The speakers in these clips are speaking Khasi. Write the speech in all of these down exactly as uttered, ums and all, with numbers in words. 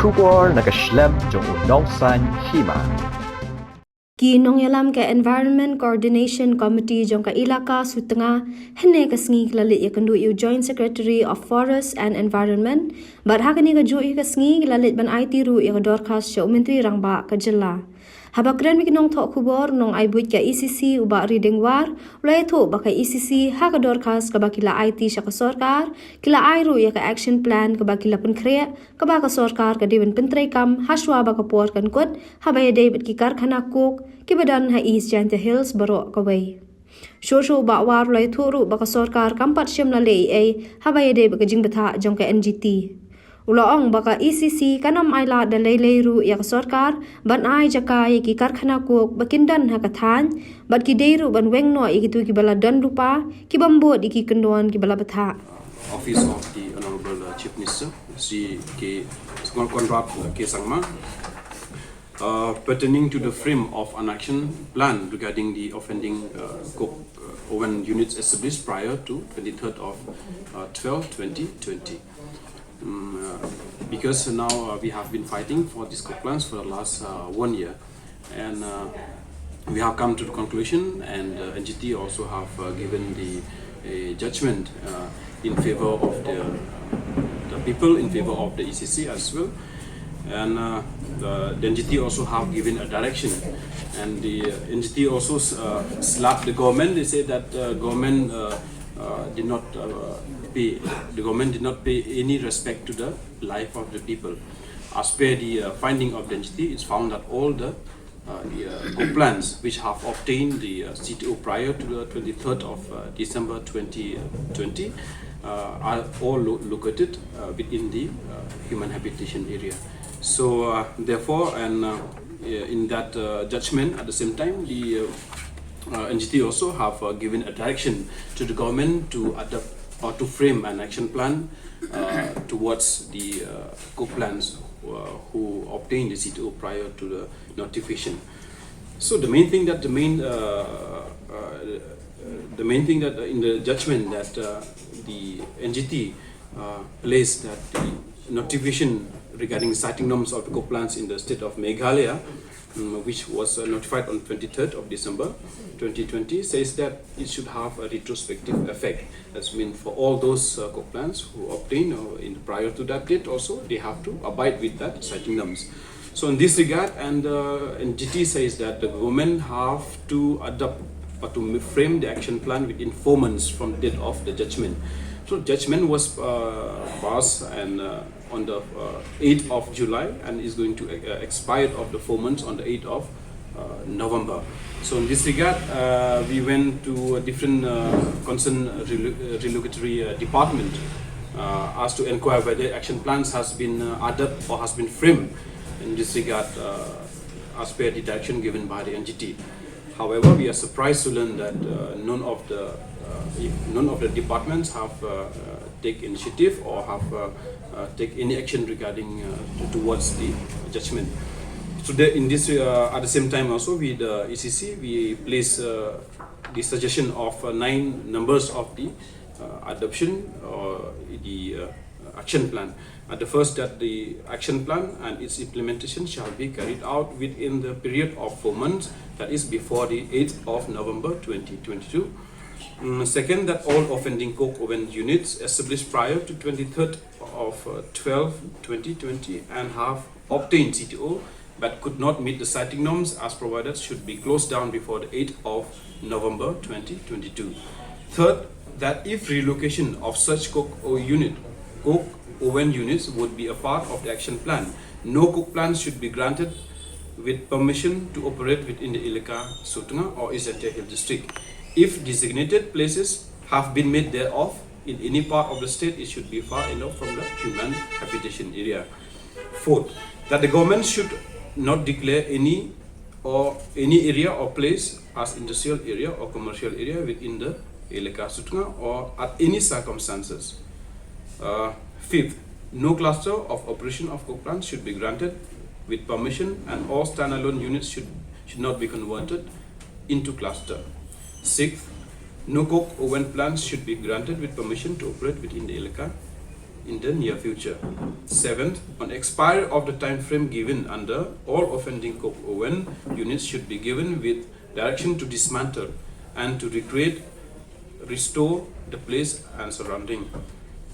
Khubor na ka shlem jong u nongsaiñ hima. Ki nongïalam ka Environment Coordination Committee jong ka Elaka Sutnga hynne ka sngi ki la leit ïakynduh ïa u Joint Secretary of Forest and Environment, bad ha kane kajuh hi ka sngi ki la leit ban aiti ruh ïa ka dorkhas sha u Myntri Rangbah ka jylla. Haba kren bad ki nongthoh khubor, nongai buit ka E C C u Bah Riding War u la ïathuh ba ka E C C ha ka dorkhas kaba ki la aiti sha ka sorkar, ki la ai ruh ïa ka action plan kaba ki la pynkhreh, kaba ka sorkar ka dei ban pyntreikam hashwa ba ka por kan kut, haba ïadei bad ki karkhana coke kiba don ha East Jaintia Hills baroh kawei. Shuh shuh u Bah War u la ïathuh ruh ba ka sorkar kam pat shym la leh ei ei haba ïadei bad ka jingbthah jong ka N G T. U la ong ba ka E C C kan ym ailad da lei lei ruh ïa ka sorkar ban ai jaka ïa ki karkhana coke ba kin don ha ka thaiñ, bad ki dei ruh ban weng noh ïa kito kiba la don lypa, ki bym bud ïa ki kyndon kiba la bthah. Office of the Honorable, uh, Chief Minister, Shri K. Conrad, uh, K. Sangma, uh, pertaining to the frame of an action plan regarding the offending, uh, coke, uh, oven units established prior to twenty-third of, uh, twelve twenty twenty. Mm, uh, because now, uh, we have been fighting for these coke plants for the last, uh, one year, and, uh, we have come to the conclusion, and, uh, N G T also have, uh, given the, uh, judgment, uh, in favor of the, the people, in favor of the E C C as well. And, uh, the, the N G T also have given a direction. And the, uh, N G T also, uh, slapped the government. They say that, uh, government, uh, uh, did not, uh, pay, the government did not pay any respect to the life of the people. As per the, uh, finding of the N G T, it's found that all the, uh, the, uh, coke plants which have obtained the, uh, C T O prior to the twenty-third of, uh, December twenty twenty, uh, are all lo-, located, uh, within the, uh, human habitation area. So, uh, therefore, and, uh, in that, uh, judgment, at the same time, the, uh, uh, N G T also have, uh, given a direction to the government to adopt or to frame an action plan, uh, towards the, uh, coke plants, uh, who obtained the C T O prior to the notification. So the main thing that the main, uh, uh, the main thing that, uh, in the judgment that, uh, the N G T, uh, placed that the notification regarding siting norms of the coke plants in the state of Meghalaya, mm, which was, uh, notified on twenty-third of December twenty twenty, says that it should have a retrospective effect. That's mean for all those, uh, coke plants who obtain, uh, in prior to that date also, they have to abide with that siting norms. So in this regard, and, uh, N G T says that the government have to adopt or to frame the action plan within four months from the date of the judgment. So judgment was, uh, passed and, uh, on the, uh, eighth of July and is going to, uh, expire of the four months on the eighth of, uh, November. So in this regard, uh, we went to a different, uh, concern relo-, uh, relocatory, uh, department, uh, as to inquire whether action plans has been, uh, adopted or has been framed in this regard, uh, as per the direction given by the N G T. However, we are surprised to learn that, uh, none of the, uh, none of the departments have, uh, uh, take initiative or have, uh, uh, take any action regarding, uh, towards the judgment. So the, in this, uh, at the same time also with the E C C, we place, uh, the suggestion of, uh, nine numbers of the, uh, adoption or the, uh, action plan. At the first, that the action plan and its implementation shall be carried out within the period of four months, that is before the eighth of November twenty twenty-two. Mm, second, that all offending coke oven units established prior to twenty-third of, uh, twelve twenty twenty and have obtained C T O but could not meet the siting norms as provided should be closed down before the eighth of November twenty twenty-two. Third, that if relocation of such coke o-, unit, coke oven units would be a part of the action plan, no coke plants should be granted with permission to operate within the Elaka Sutnga or East Jaintia Hill District. If designated places have been made thereof in any part of the state, it should be far enough from the human habitation area. Fourth, that the government should not declare any or any area or place as industrial area or commercial area within the Elaka Sutnga or at any circumstances. Uh, fifth, no cluster of operation of coke plants should be granted with permission and all standalone units should, should not be converted into cluster. Sixth, no coke oven plants should be granted with permission to operate within the Elaka in the near future. Seventh, on expiry of the time frame given under all offending coke oven, units should be given with direction to dismantle and to recreate, restore the place and surrounding.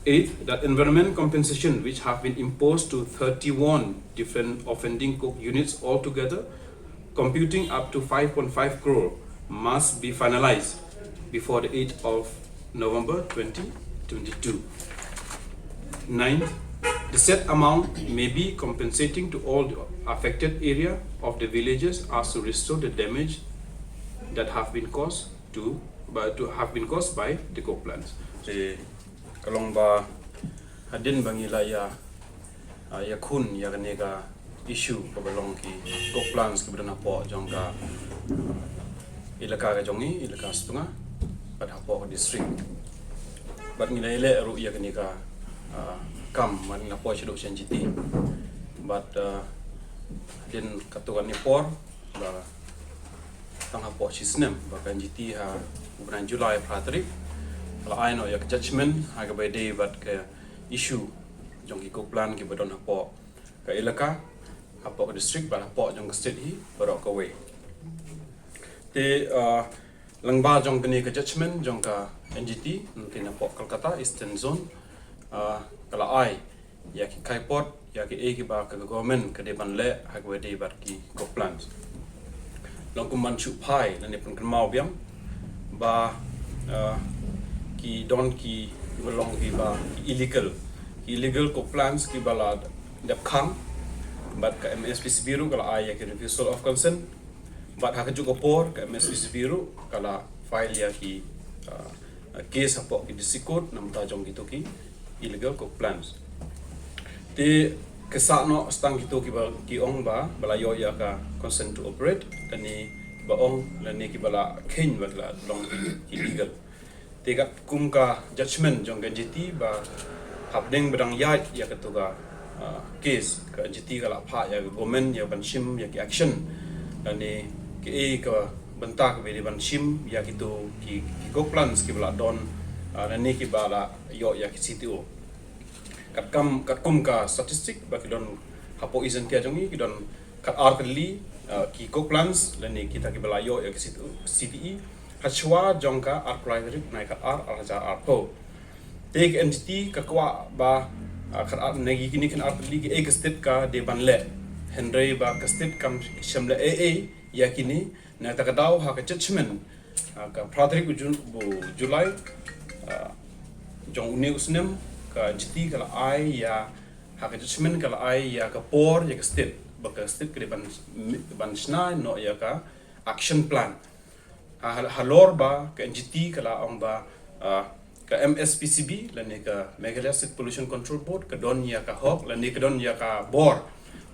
Eighth, that environment compensation which have been imposed to thirty-one different offending coke units altogether, computing up to five point five crore, must be finalized before the eighth of November twenty twenty-two. Ninth, the said amount may be compensating to all the affected area of the villages as to restore the damage that have been caused to, by, to have been caused by the coke plants. Te ka long ba hadien ba ngi la ïa, ah, ïakhun ïa kane ka issue kaba long ki coke plants kiba don hapoh jong ka, ah, elaka ka jong ngi, elaka Sutnga, bad hapoh ka district. Bad ngi la ïaleh ruh ïa kane ka, ah, kam, bad ngi la poi shaduh sha NGT. Bad, ah, hadien katto katne por, ba tang hapoh shi snem ba ka NGT ha u bnai July phra tarik ka la ai noh ïa ka judgment ha kaba ïadei bad ka issue jong ki coke plant kiba don hapoh ka elaka, hapoh ka district bad hapoh jong ka state hi baroh kawei. Te, ah, lyngba jong kane ka judgment jong ka NGT, nangta napoh Kolkata Eastern Zone, ah, ka la ai ïa ki kaipot, ïa kiei kiba ka government ka dei ban leh ha kaba ïadei bad ki coke plants. Long kum ban shu phai lane pynkynmaw biang ba, ah, ki don ki, kiba long kiba ki illegal, ki illegal coke plants kiba la dep khang, bad ka MSPCB ruh ka la ai ïa ki refusal of consent. Bad ha kajuh ka por ka MSPCB ruh ka la file ïa ki, ah, case hapoh ki district court namar jong kito ki illegal coke plants. Te ka sah noh tang kito kiba ki ong ba, ba la ïoh ïa ka consent to operate, lane kiba ong, lane kiba la kheiñ ba ki la long ki illegal. Te katkum ka judgment jong ka NGT ba hapdeng ba dang ïaid ïa kato ka, ah, case, ka NGT ka la phah ïa ka government ïa ban shim ïa ki action, lane kiei ka bynta kaba dei ban shim ïa kito ki, ki coke plants kiba la don, ah, lane kiba la ïoh ïa ki CTO. Katkam, katkum ka statistic ba ki don hapoh East Jaintia jong ngi ki don khatar tylli, ah, ki coke plants lane kita kiba la ïoh ïa ki CTO, CTE, hashwa jong ka arphew lai tarik bnai khatar arhajar arphew. Te ka NGT ka kwah ba, ah, khatar, na kine khatar tylli kiei ka state ka dei ban leh, hynrei ba ka state kam shym leh ei ei ïa kine. Nangta ka daw ha ka judgment, ah, ka phra tarik u Ju-, u July, ah, jong une u snem, ka NGT ka la ai ïa, ha ka judgment ka la ai ïa ka por ïa ka state ba ka state ka dei ban, ban shna noh ïa ka action plan. Ha, ha, halor ba ka NGT ka la ong ba, ah, ka MSPCB lane ka Meghalaya State Pollution Control Board ka don ïa ka hok lane ka don ïa ka bor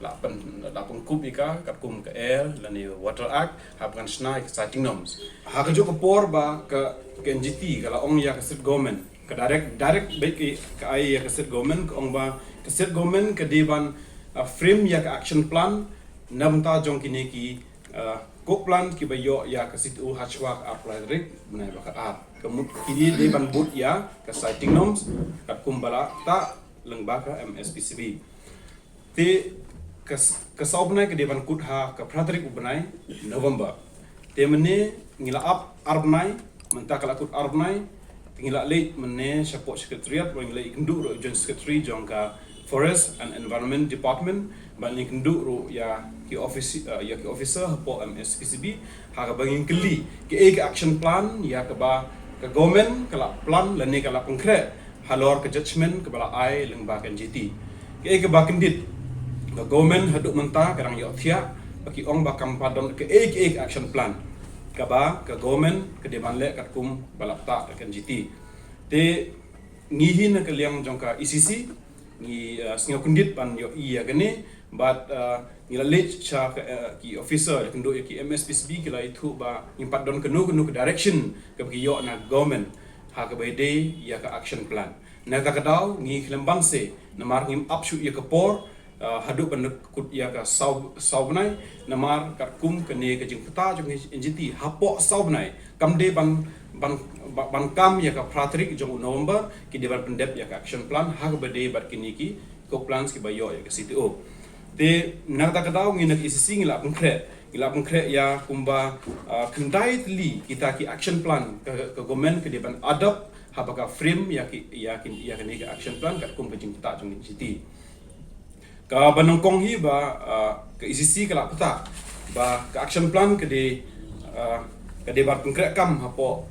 la pyn, la pynkup ïa ka katkum ka Air lane Water Act, ha ba kan shna ïa ka siting norms. Ha kajuh ka por ba ka, ka NGT ka la ong ïa ka state government, ka direct, direct beit ka, ka ai ïa ka state government, ka ong ba ka state government ka dei ban, ah, frame ïa ka action plan na bynta jong kine ki, ah, coke plant kiba ïoh ïa ka CTO hashwa ka arphew lai tarik bnai ba khatar. Ka mut kine dei ban bud ïa ka siting norms katkum ba la ktah lyngba ka MSPCB. Te ka s-, ka saw bnai ka dei ban kut ha ka phra tarik u bnai November. Te mynne ngi la ap ar bnai, mynta ka la kut ar bnai, te ngi la leit mynne shapoh secretariat, bad ngi la ïakynduh ruh joint secretary jong ka Forest and Environment Department, bad ngi ïakynduh ruh ïa ki office, eh, ïa ki officer hapoh MSPCB, ha kaba ngin kylli kiei ka action plan ïa kaba ka government ka la plan lane ka la pynkhreh halor ka judgment kaba la ai lyngba ka NGT. Kaei kaba kyndit, ka government haduh mynta ka dang ïoh thiah ba ki ong ba kam pat don kaei kaei ka action plan kaba ka government ka dei ban leh katkum ba la ktah da ka NGT. Te ngi hi na ka liang jong ka ECC ngi, uh, sngew kyndit ban ïohi ïa kane, bad, uh, ngi la leit sha ka, uh, ki officer, kynduh ïa ki MSPCB, ki la ïathuh ba ngim pat don kano kano ka direction kaba ki ïoh na government ha kaba ïadei ïa ka action plan. Nangta ka daw ngi khlem banse namar ngim ap shuh ïa ka por, uh, haduh ban kut ïa ka saw, saw bnai, namar katkum kane ka jingpyrta jong ka NGT, hapoh saw bnai kam dei ban, ban, ban, ban kam ïa ka phra tarik jong u November, ki dei ban pyndep ïa ka action plan, ha kaba dei bad kine ki coke plants kiba ïoh ïa ka C T O. Te na kata ka daw ngi na ka E C C ngi la pynkhreh, ngi la pynkhreh ïa kumba, ah, khyndai tylli kita ki action plan ka, ka government ka dei ban adopt, haba ka frame ïa ki, ïa ki, ïa kane ka action plan katkum ka jingpyntah jong ka N G T. Kaba nyngkong hi ba, ah, ka E C C ka la pyntah ba ka action plan ka dei, ah, ka dei ban pynkhreh kam hapoh,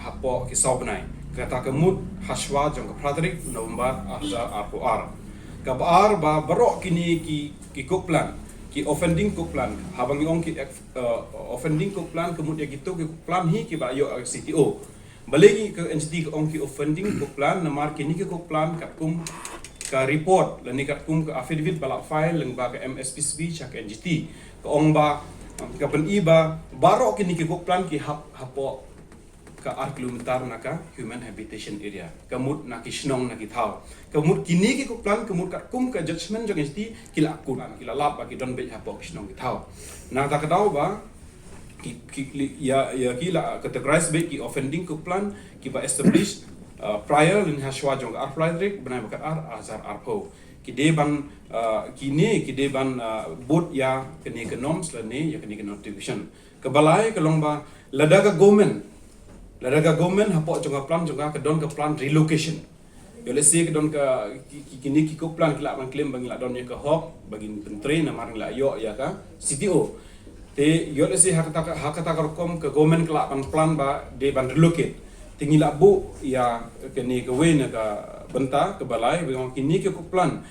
hapoh ki saw bnai. Kata ka mut hashwa jong ka phra tarik November ar hajar arphew ar. Kaba ar ba baroh kine ki, ki coke plant, ki offending coke plant, haba ngi ong ki ex-, ah, offending coke plant ka mut ïa kito ki coke plant hi kiba ïoh C T O. Balei ngi ka N G T ka ong ki offending coke plant, namar kine ki coke plant katkum ka report lane katkum ka affidavit ba la file lyngba ka M S P C B sha ka N G T, ka ong ba, um, ka pyni ba baroh kine ki coke plant ki hap hapoh ka ar kilometer na ka human habitation area, ka mut na ki shnong na ki thaw. Ka mut kine ki coke plant ka mut katkum ka judgment jong N G T ki la kut, ki la lap ba ki don beit hapoh ki shnong ki thaw. Na kata ka daw ba ki, ki, ki, ïa, ïa ki la categorize beit ki offending coke plant kiba established, uh, prior lane hashwa jong ka ar phra tarik bnai ba khatar ar hajar arphew. Ki dei ban, uh, kine ki dei ban, uh, bud ïa kane ka norms lane ïa kane ka notification. Kaba lai ka long ba lada ka government, lada ka government hapoh jong ka plan jong ka ka don ka plan relocation. Ïoh lehse ka don ka ki, ki, kine ki coke plant ki lah ban claim ba ngi la don ïa ka hok ba ngin pyntrei namar ngi la ïoh ïa ka C T O. Te ïoh lehse ha kata ka, ha kata ka rukom ka government ka lah ban plan ba dei ban relocate. Te ngi lah buh ïa kane kawei na ka bynta kaba lai ba ong kine ki coke plant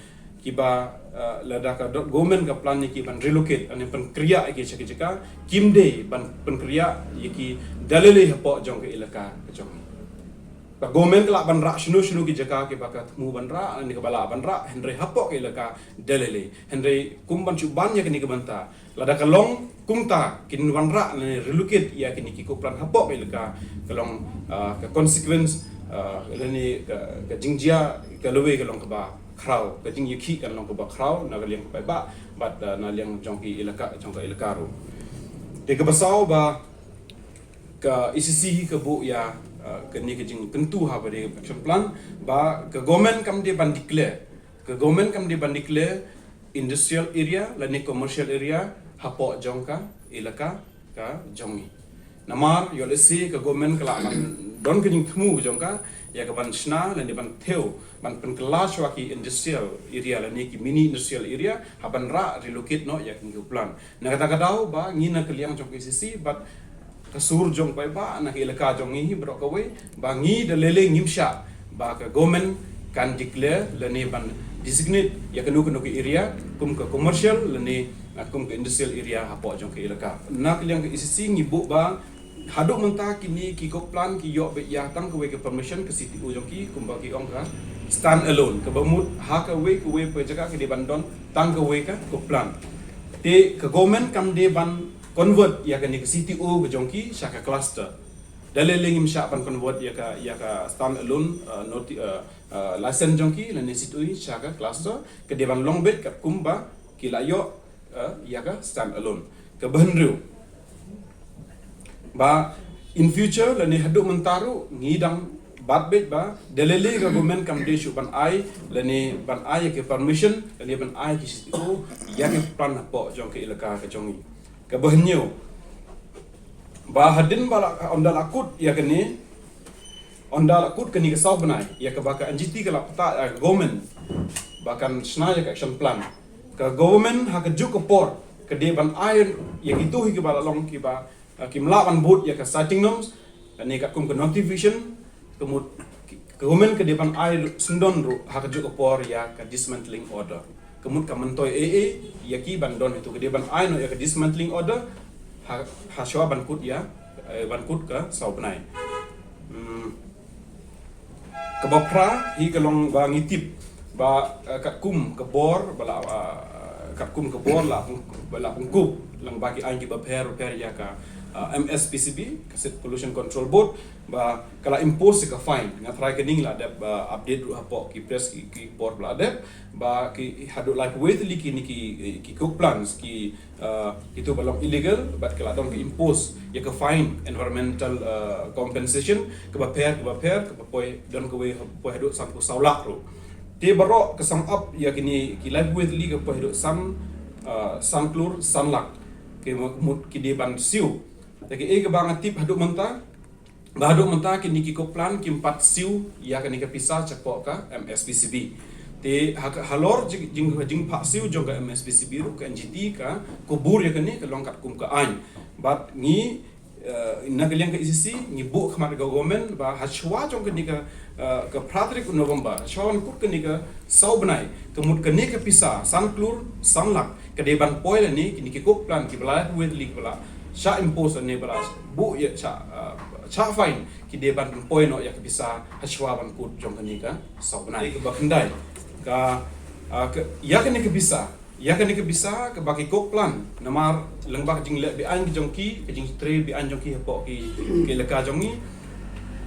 kiba, eh, lada ka dot government ka plan ïa ki ban relocate, lane pynkhreh ïa ki sha ki jaka, kim dei ban pynkhreh ïa ki da lei lei hapoh jong ka elaka ka jong ngi. Ka government ka lah ban rah shano shano ki jaka kiba ka thmu ban rah, lane kaba lah ban rah, hynrei hapoh ka elaka da lei lei. Hynrei kum ban shu ban ïa kane ka bynta, lada ka long kumta kin wanrah lane relocate ïa kine ki coke plant hapoh ka elaka, ka long, ah, ka consequence, ah, lane ka, ka jingjia ka lawei ka long kaba khraw, ka jingïakhih kan long kaba khraw na ka liang ka paidbah bad, ah, na liang jong ki elaka, jong ka elaka ruh. Te kaba saw ba ka E C C hi ka buh ïa, ah, kane ka jingkyntu ha ba dei action plan ba ka government kam dei ban declare, ka government kam dei ban declare industrial area lane commercial area hapoh jong ka elaka ka jong ngi. Namar ïoh lehse ka government ka lah ban don ka jingthmu ka jong ka ïa ka ban shna lane ban thew ban pynkylla shuwa ki industrial area lane ki mini industrial area ha ban rah relocate noh ïa ki coke plant. Na kata ka daw ba ngi na ka liang jong ka E C C bad ka sur jong paidbah na ka elaka jong ngi hi baroh kawei ba ngi da lei lei ngim shah ba ka government kan declare lane ban designate ïa kano kano ka area kum ka commercial lane, ah, kum ka industrial area hapoh jong ka elaka. Na ka liang ka E C C ngi buh ba haduh mynta kine ki coke plant ki ïoh beit ïa tang kawei ka permission ka C T O jong ki kumba ki ong ka stand alone, kaba mut ha kawei kawei pa jaka ka dei ban don tang kawei ka coke plant. Te ka government kam dei ban convert ïa kane ka C T O ka jong ki sha ka cluster. Da lei lei ngim shah ban convert ïa ka, ïa ka stand alone, uh, noti-, uh, uh, license jong ki lane C T O sha ka cluster, ka dei ban long beit katkum ba ki la ïoh, uh, ïa ka stand alone. Kaba hynriew ba in future lane haduh mynta ruh ngi dang bat beit ba da lei lei ka government kam dei shuh ban ai lane ban ai ïa ka permission lane ban ai ki C T O ïa ka plan hapoh jong ka elaka ka jong ngi. Kaba hynñiew ba hadien ba la, ynda la kut ïa kane, ynda la kut kane ka saw bnai ïa kaba ka N G T ka la pyntah ïa ka government ba kan shna ïa ka action plan, ka government ha kajuh ka por ka dei ban ai ïa kito hi kiba la long kiba, eh, kim lah ban bud ïa ka siting norms, lane katkum ka notification, ka mut ki, ka government ka dei ban ai syndon ruh ha kajuh ka por ïa ka dismantling order. Ka mut ka myntoi ei ei ïa ki ban don hito, ka dei ban ai noh ïa ka dismantling order ha, ha shuwa ban kut ïa, eh, ban kut ka saw bnai. Hmm. Kaba phra hi ka long ba ngi tip ba, eh, katkum ka bor ba la, eh, katkum ka bor la, ba la pynkup lyngba ki aiñ kiba pher pher ïa ka, uh, M S P C B, ka State Pollution Control Board, ba ka la impose ka fine. Nga tharai kane ngi la dep, uh, update ruh hapoh ki press ki, ki por ba la dep, ba ki haduh lai phew tylli kine ki, ki coke plants ki, uh, kitu ba long illegal, bad ka la don ka impose ïa ka fine, environmental, uh, compensation kaba pher, kaba pher, kaba poi, don kawei poi haduh sanphew saw lak ruh. Te baroh ka sum up ïa kine ki lai phew tylli ka poi haduh san, uh, san klur san lak. Ki mut ki dei ban siew. Te kaei kaba nga tip haduh mynta, ba haduh mynta kine ki coke plant kim pat siew ïa kane ka pisa shapoh ka M S P C B. Te ha ka, halor jing, jing, jingphah siew jong ka M S P C B ruh, ka N G T ka kubur ïa kane ka long katkum ka aiñ. Bad ngi, uh, na ka liang ka E C C ngi buh khmat ka government ba hashwa jong kane ka, uh, ka phra tarik November, hashwa ban kut kane ka saw bnai, ka mut kane ka pisa san klur san lak ka dei ban poi lane kine ki coke plant kiba la wet li kiba la shah impose lane ba la buh ïa shah, uh, shah fine, ki dei ban poi noh ïa ka pisa hashwa ban kut jong kane ka saw bnai. Kaba khyndai, ka, uh, ka, ïa kane ka pisa, ïa kane ka pisa kaba ki coke plant, namar lyngba ka jingleh be-aiñ jong ki, ka jingtrei be-aiñ jong ki hapoh ki, ki elaka jong ngi.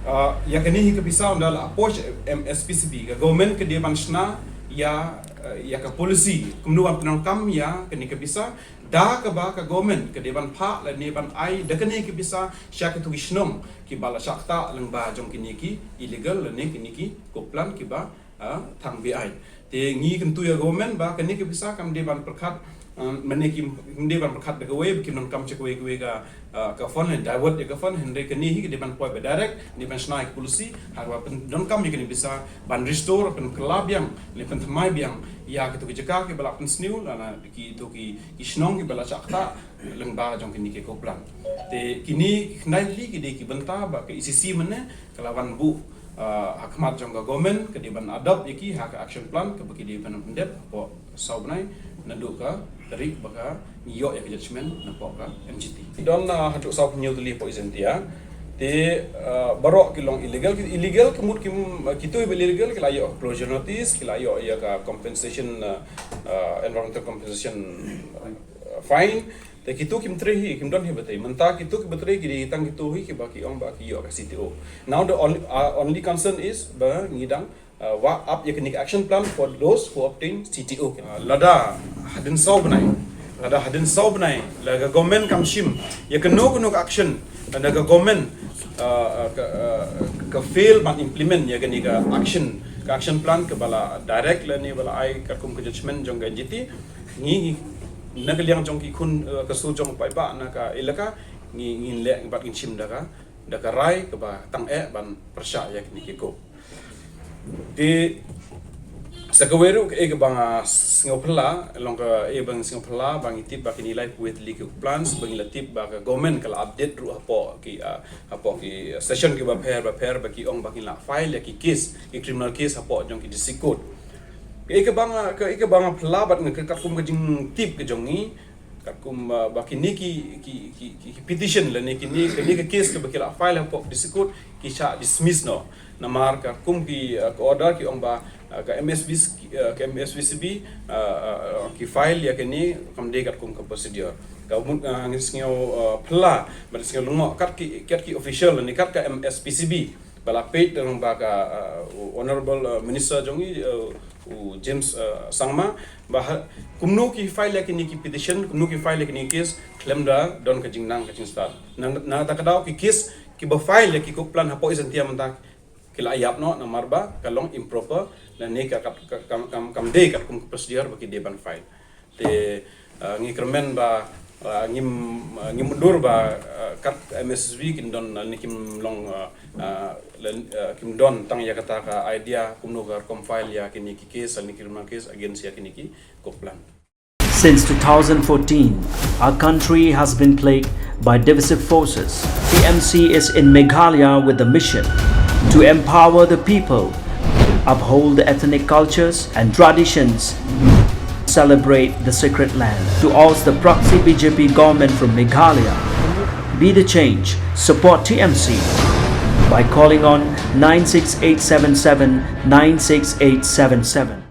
Uh, ïa kane hi ka pisa ynda la approach M S P C B, ka government ka dei ban shna ïa, uh, ïa ka policy kumno ban pyndonkam ïa kane ka pisa, da kaba ka government ka dei ban phah lane ban ai da kane ka pisa sha kitu ki shnong kiba la shah ktah lyngba jong kine ki illegal lane kine ki coke plant kiba, ah, thang be-aiñ. Te ngi kyntu ïa government ba kane ka pisa kam dei ban pyrkhat, um, mynne kim, kim dei ban pyrkhat da kawei, kim donkam sha kawei kawei ka, ah, ka fund, divert ïa ka fund, hynrei kane hi ka dei ban poi ba direct, dei ban shna ïa ka policy, ha kaba pyndonkam ïa kane ka pisa ban restore, pynkylla biang, ne pynthymmai biang ïa kitu ki jaka kiba la pynsniew, lane kitu ki, ki shnong kiba la shah ktah lyngba jong kine ki coke plant. Te kine ki khyndai tylli ki dei ki bynta ba ka E C C mynne ka la wan buh, ah, ha khmat jong ka government, ka dei ban adopt ïa ki ha ka action plan kaba ki dei ban pyndep hapoh saw bnai naduh ka tarik ba ka ngi ïoh ïa ka judgment napoh ka M G T. Don, ah, haduh saw hynñiew tylli hapoh Jaintia. Te, ah, baroh ki long illegal, ki illegal ka mut kim, ah, kitu ba illegal ki la ïoh closure notice, ki la ïoh ïa ka compensation, ah, ah, environmental compensation, ah, fine. Te kitu kim trei hi, kim don hi ba trei. Mynta kitu kiba trei ki dei tang kitu hi kiba ki ong ba ki ïoh ka C T O. Now the only, uh, only concern is ba ngi dang, uh, wad ap ïa kane ka action plan for those who obtain C T O. Uh, lada hadien saw bnai, lada hadien saw bnai la ka government kam shim ïa kano kano ka action, lada ka government, uh, uh, ka, uh, ka fail ban implement ïa kane ka action, ka action plan kaba la direct lane ba la ai katkum ka judgment jong ka N G T, ngi, ngi na ka liang jong ki khun, eh, ka sur jong paidbah na ka elaka, ngi, ngin leh bad ngin shim da ka, da ka rai kaba tang eh ban pyrshah ïa kine ki coke. Te sa kawei ruh kaei kaba nga sngewphylla, long kaei ba nga sngewphylla ba ngi tip ba kine lai phew tylli ki coke plants ba ngi la tip ba ka government ka la update ruh hapoh ki, ah, hapoh ki session kiba pher ba pher ba ki ong ba ki la file ïa ki case, ki criminal case hapoh jong ki district court. Kaei kaba nga, kaei kaba nga phylla bad nga, katkum ka jingtip ka jong ngi, katkum, uh, ba kine ki, ki, ki, ki, ki petition lane kine, kine ki case kaba ki la file hapoh district court ki shah dismiss noh. Namar katkum ki, uh, ka order ki ong ba, uh, ka M S B, uh, ka M S B C B, uh, uh, uh, ki file ïa kine kam dei katkum ka procedure. Ka mut, uh, ngi sngew, uh, phylla bad sngew lyngngoh kat ki, kat ki official lane kat ka M S B C B ba la peit tang ba ka, uh, Honorable, uh, Minister jong ngi, uh, u James, uh, Sangma, ba ha, kumno ki file ïa kine ki petition, kumno ki file ïa kine ki case, khlem da don ka jingnang ka jingstad. Na, na kata ka daw ki case kiba file ïa ki coke plant hapoh East Jaintia mynta ki la ïap noh namar ba ka long improper lane ka, ka, ka, kam, kam, kam dei katkum ka procedure ba ki dei ban file. Te, uh, ngi kyrmen ba, uh, ngim, uh, ngim mundur ba, uh, kat M S B kin don, uh, ne kim long, uh, uh, len, uh, kim don tang ïa kata ka idea kumno ka rukom file ïa kine ki case, ne ki criminal case against ïa kine ki coke plant. Since two thousand fourteen, our country has been plagued by divisive forces. T M C is in Meghalaya with the mission to empower the people, uphold the ethnic cultures and traditions, celebrate the sacred land. To oust the proxy B J P government from Meghalaya, be the change, support T M C by calling on nine six eight seven seven nine six eight seven seven.